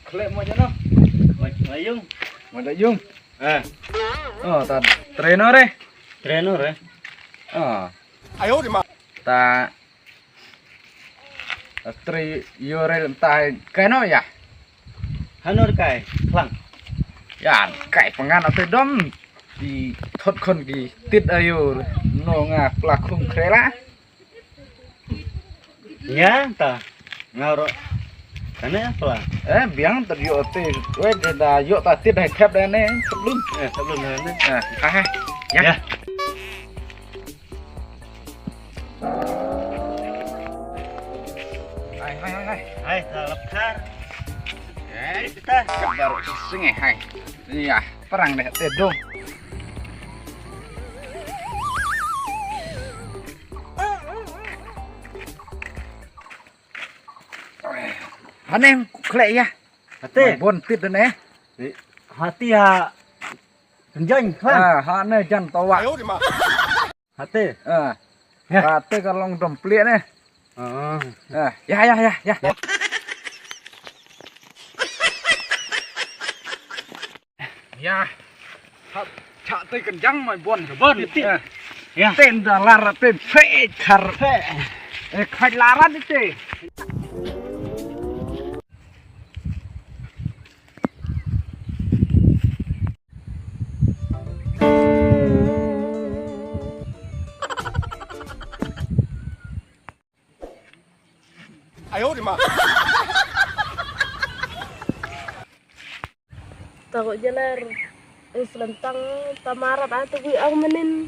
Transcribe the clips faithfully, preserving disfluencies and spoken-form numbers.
Khleh mo jano? Mo, mo yung. Mo da yung. Eh. Oh, ta trainer eh. Trainer eh. Oh. Ayo di ma. Ta Tri yorel ta kai no ya. Hanor kai, klang. Ya, kai pangan ate dom. Di thot khon ki tit ayo no nga pla khum khrela. Ya, ta. Nga ro. Kane pla. Eh, biang ta yo te. We de da yo ta tit hai khap de ne. Sablun. Eh, sablun ne. Eh, ha ha. Ya. Ya. Hai, hai, hai, hai. Hai, ta lap kar. Eh, kita baru sing eh, hai. Iya, perang deh, tedong. Hane khleh ya. Hate. Bon tit ne. Hati ha. Kenjang, ha. Ah, ha ne jan tawak. Hati. Ah. Ya. Hati ka long dom pliek ne. Ah. Ah, ya, ya, ya, ya. Ya. Ha, chak te kenjang mai bon ke bon. Hati. Ah. Ya. Ten da lar te fe kar fe. Eh, khai laran te. Ayo di ma. Tago jeler. Islentang tamara ba tu gui ang menin.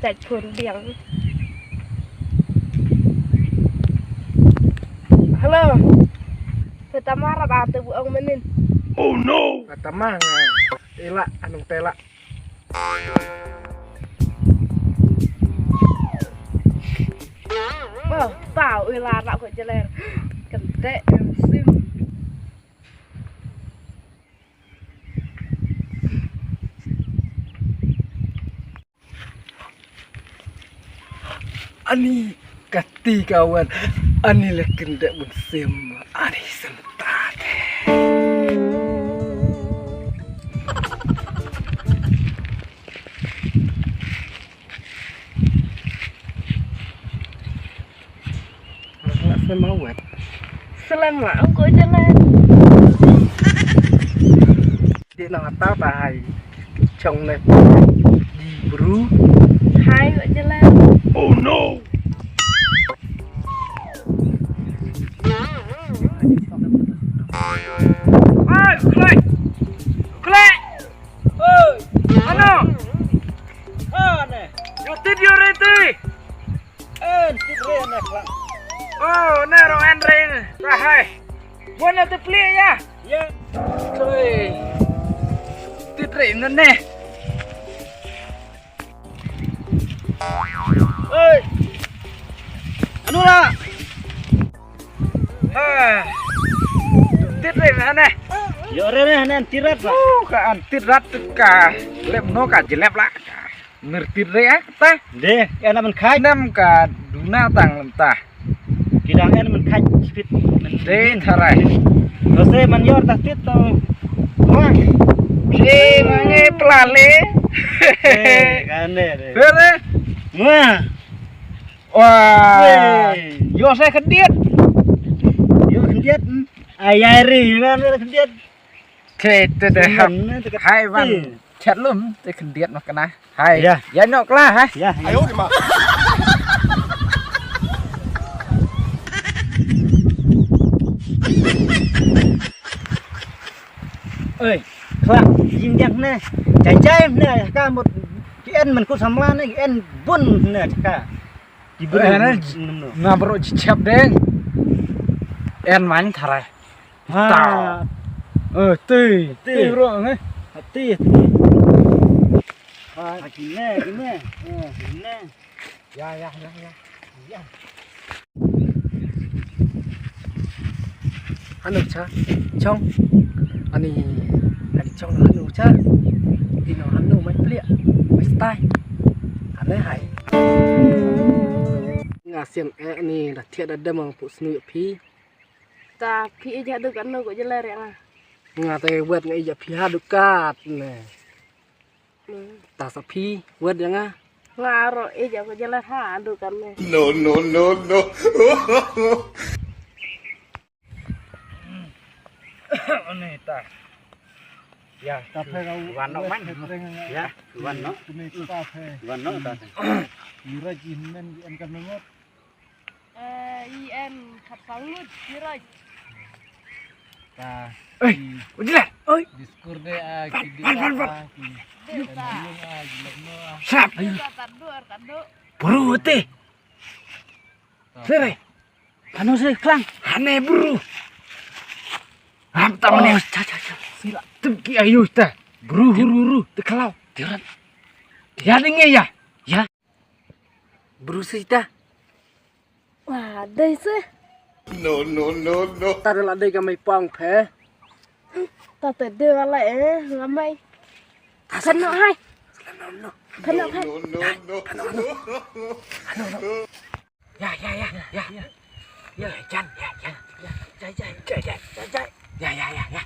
Tek phone biang. Hello. Pertama rap ate bu ong menin. Oh no. Pertama nga ila anu tela. Oh, tau ila rap ko jeler. Kentek sim. Ani kati kawan, ani le kentek bunsem, ani sentat. Nga slem ma wet. Slem ma ko jalan. Di nang ata ta hai. Chong ne. Di bru. Hai ko jalan. Oh no. Hai, klek. Klek. Oi. Ano? Ane. Yo tit yo reti. En, tit re ne klang. Oh, ne ro en re. Sahai. Buan na te pli ya. Ya. Oi. Tit re ne ne. Oi. Anu la. Ha. Tit re ne ne. Yo re ne ne tirat la. Uh, ka an tirat ka. Lep no ka jelep la. Mir tit re eh, ta? De, en man khai. Nam ka duna tang lem ta. Ki dang en man khai spit. De, tharai. Lo se man yor ta tit to. Wah. Eh, mange plale. Eh, kan de, de. Bere. Wah. Wah. Weh. Yo se kediet. Yo kediet. Ayai ri, man kediet. Te, te, te, hai wan. Chat lum te khyndiat noh kana. Hai. Ya. Ya nok kla hai. Ya. Ayo di ma. Oi, kla jing diang ne. Jai jai ne ka mut ki en men ku samla ne ki en bun ne ka. Ki bun ne. Nga bro ji chap deng. En man tharai. Ha. Eh, ti, ti bro ne. Ti, ti. Ha, kine, kine. Eh, kine. Ya, ya, ya, ya. Ya. Anu cha, chong. Ani, ani Chong hanu cha. Ino hanu mai pliak. Mai stai. Ane hai. Nga sian e ni da thiah da dem ang pu snu ïa phi. Ta phi ija duk anu ko jeler ïa nga. Nga te wet nga ija phi ha dukat ne. Hmm. Ta sa phi wet ïa nga. Nga ro ija ko jeler ha dukat ne. No, no, no, no. Ani ta. Ya, ta phe kau wan nok man. Ya, wan nok. Kumi ta phe. Wan nok ta. Mira jin men en kan ngot. Eh, i en khat pangut, mira. Ta. Oi, ujilat. Oi. Diskur de a ki di a ki. Sap. Buru te. Sere. Hanu se klang. Hane buru. Ham ta mane. Cha cha cha. Sila tum ki ayu ta. Buru huru huru te khalau. Tiran. Ya dinge ya. Ya. Buru se ta. Wa dei se. No no no no. Ta la dei ka mai pang phe. Ta te de wala eh ngamai. Kan no hai. Kan no hai. Ya ya ya ya. Ya jan ya jan. Ya jai jai jai jai jai. Ya ya ya ya.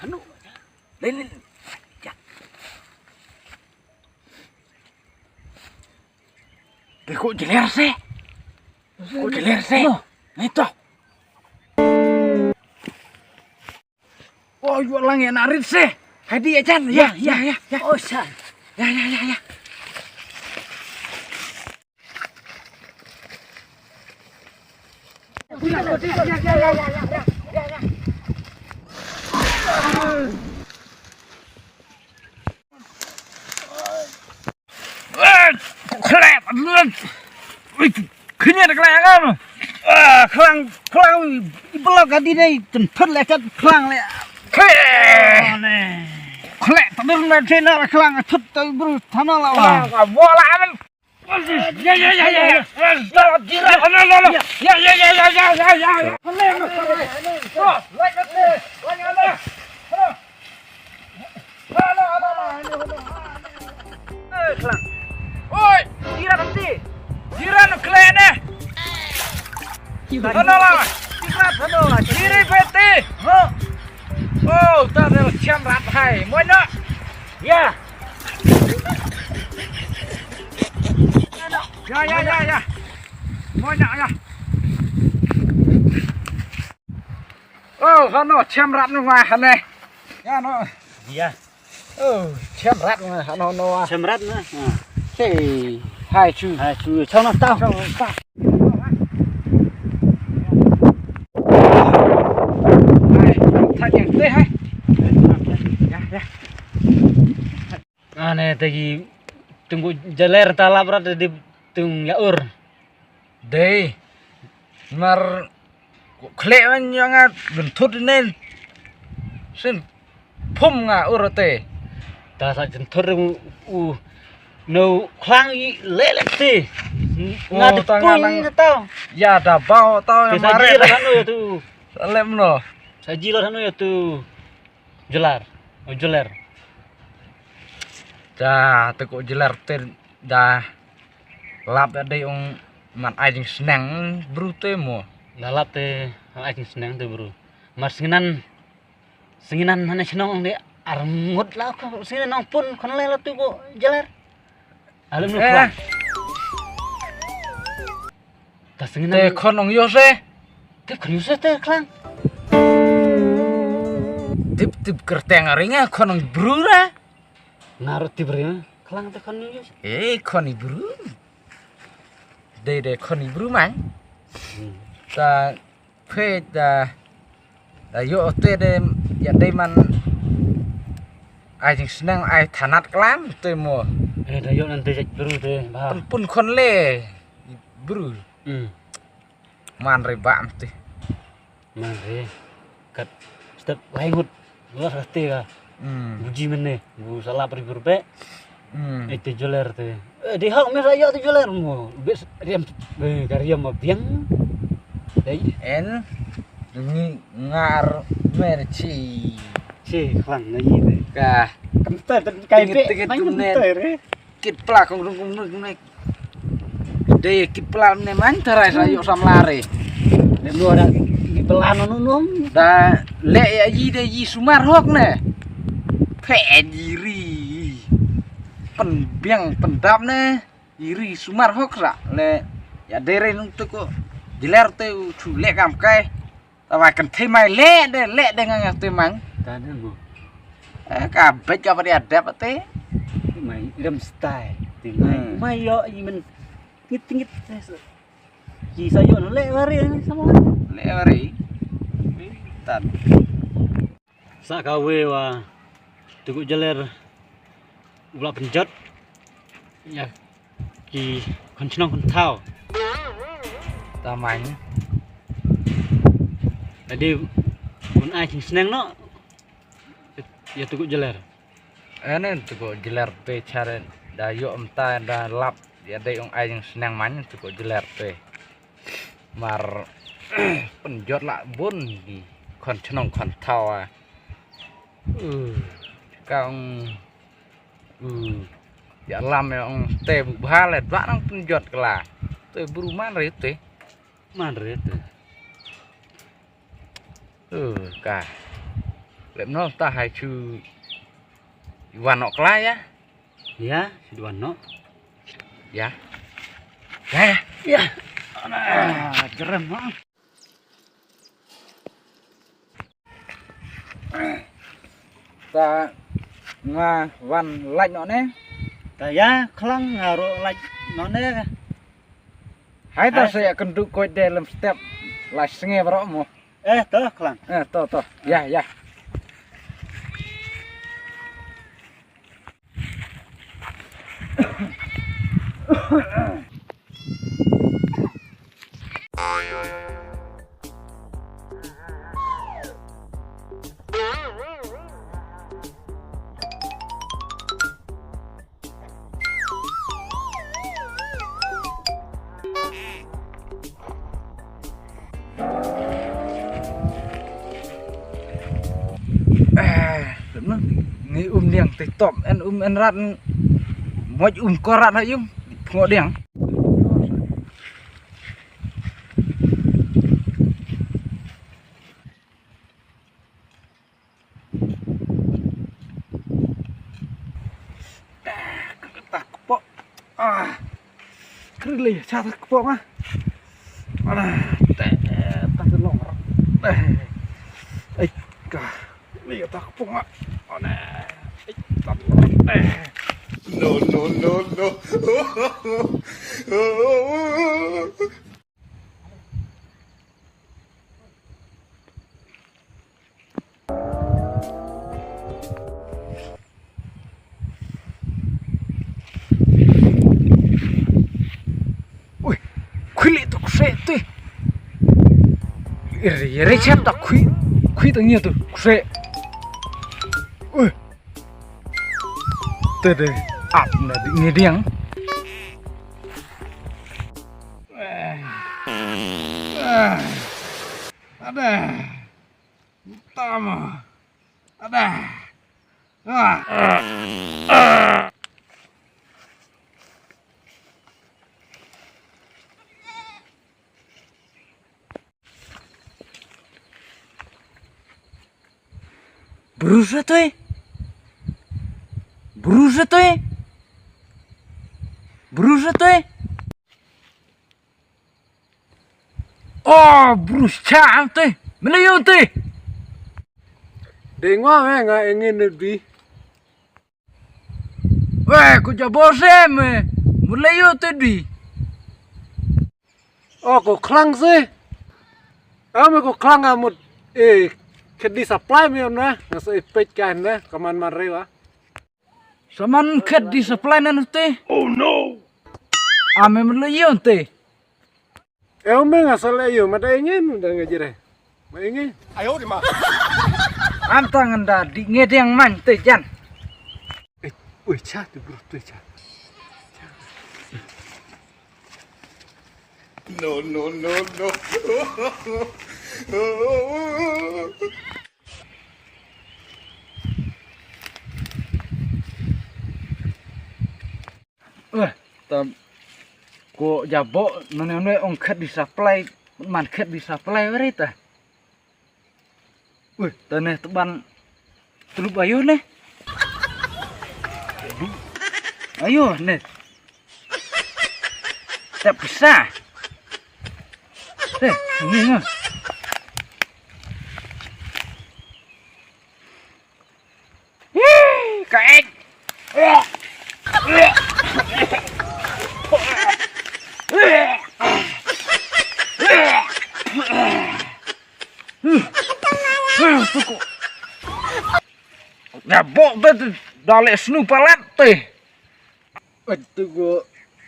Anu. Lin lin. Ya. Te ko jeler se. Ko jeler se. Ni to. Oh, yu lang ya narit se. Hadi ya jan. Ya ya ya. Oh san. Ya ya ya ya. Khlep, khlep. Ui, khyndiat khlep kan. Ah, khlang, khlang, i blok ka di dei, tynthut le chat khlang le. Khlep. Khlep, tadun le chena khlang, thut tai bru thana la wa. Khlang, ka bola amen. Ya, ya, ya, ya, ya. Jiran. No, no, no. Ya, ya, ya, ya, ya, ya, ya. Eh, khlang. Oi, jiran nanti. Jiran khlek ne. Thano la. Jiran thano la. Jiri beti. Ho. Oh, ta del siam rat hai. Mono. Ya. Ya, ya, ya, ya. Mono ya. Oh, hano, chemrat nu ma hane. Ya no. Ya. Oh, chemrat nu ma hano no. Chemrat na. Hey, hai chu. Hai chu, chong na tao. Chong na tao. Hai, thak yang te hai. Ya, ya. Ane te ki tung ku jaler ta lap rat di tung ya ur. Dei. Mar khlek man ya nga benthut ne. Sin phum nga ur te. Ta sa jenthut u, u no khlang i lele te. Nga de pung ta. Ya da bao ta ya mare. Sa ji lo hanu ya tu. Salem no. Sa ji lo hanu ya tu. Jelar. Oh, jeler. Ta te ko jeler te da lap da dei ong man ai jing sneng bru te mo. Da lap te ai jing sneng te bru. Mar snginan snginan hana snong ong de arngut la ko snginan ong pun kon le la tu ko jeler. Alum no. Ta sngin te khon ong yo se. Te khon yo se te khlang. Tip tip kerteng aringa khon ong bru ra. Ngarut tip ringa khlang te khon yo se. Eh khon i bru. Dei dei khon i bru man. Ta phe da da yo te de ya dei man ai jing sneng ai thanat klam te mo. Eh da yo nan te jek bru te ba. Pun pun khon le. Bru. Hmm. Man re bam te. Man re. Kat step lai ngut. Luar hati ka. Hmm. Buji mene. Bu salah peribur be. Hmm. Ite joler te. Eh, di hak mes ayo te joler mo. Bes riam. Be kariam ma biang. Dei. En. Ni ngar merci. Te khlang na yi te. Ka. Kam te te kai te. Kit pla kong rung kong rung ne. Dei kit pla ne man tarai sa yo sam lare. Ne no da kit pla no no no. Da le ya yi de yi sumar hok ne. Phe yi ri. Pen biang pen dap ne. Iri sumar hok ra le ya dere nung tu ko jeler te u chu le kam kai. Tawa kan te mai le de le de ngang te mang. Ta de bu. Eh, ka bet ka pada adap te. Mai rem stai. Te mai. Hmm. Mai yo i men ngit ngit. Ki sa yo no le wari ni sama. Le wari. Tan. Sa ka we wa tuku jeler u la penjot ya ki khon chnong khon thaw. Ta main. Adi un ai kin sneng no ya tuku jeler. Ene tuku jeler te chare da yo em ta da lap ya dei ong ai jing sneng man tuku jeler te. Mar penjot la bun di khon chnong khon thaw a. Uh, ka ong, uh, ya lam ya ong te bu bha le ba nang penjot kla. Te bru man re te. Man re te. Uh, ka. Lep no ta hai chu wan nok kla ya. Ya, siduan no. Ya. Ya, ya. Ya. Ana, jerem ha. Ta nga wan lait no ne. Ta ya khlang nga ro lait no ne. Hai ta se ya kendu koi de lem step. Lai snge bro mo. Eh, to khlang. Eh, to to. Ya, ya. Ah, ngi um niang te tom en um en rat. Moj um ko rat ha yung. Pngo diang. Ta kpok. Ah. Kri le cha ta kpok ma. Ana. Ta ta long. Ai ka. Le ta kpok ma. Ana. Ai ta. No, no, no, no. Ui, khwi le to khwi te. Ere, ere chem ta khwi, khwi ta ngi to khwi. Ui. Te de ap na di ngi diang. Ada. Tama. Ada. Ah. Bruce toi. Bruce toi. Bruce toi. Oh, Bruce cha am toi. Melayu toi. Dengwa me nga engin ne bi. Weh, ku jabo sem, eh. Mut leh ïoh te dui. Oh, ko khlang si. Ame ko khlang amut. Eh, khet di supply me na. Nga sa ipet kan na. Kaman man rewa. Saman khet di supply na te. Oh no. Ame mut leh ïoh te. Eu me nga sa leh ïoh ma da ingen da nga jire. Ma ingen. Ayo di ma. Am ta ngan da di nge deng man te jan. Eh, ui cha tu bro tu cha. No, no, no, no. Tam ko jabok nane nane ong khet di supply, man khet di supply wari ta. Wih, tane teban telup ayo ne. Ayo ne. Tak bisa. Eh, ni mah. Ih, kaek. Jabok te, te, dale snu palat te. Oi, tu go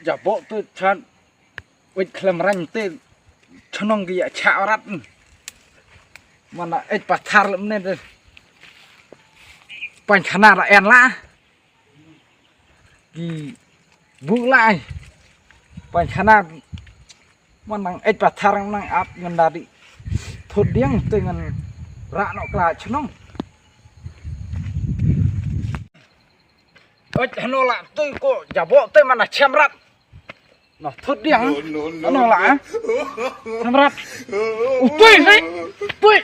jabok te chan. Oi, khlem rang te chnong ki ya cha rat. Mana ej pathar lem ne te. Pan khana ra en la. Ki bu lai. Pan khana man nang ej pathar nang ap ngan dari. Thot diang te ngan ra no kla chnong. Ej hano la te ko jabok te mana chem rat. No thot diang. No, no, no, no. Hano la, eh? Chem rat. Utui sai. Tui.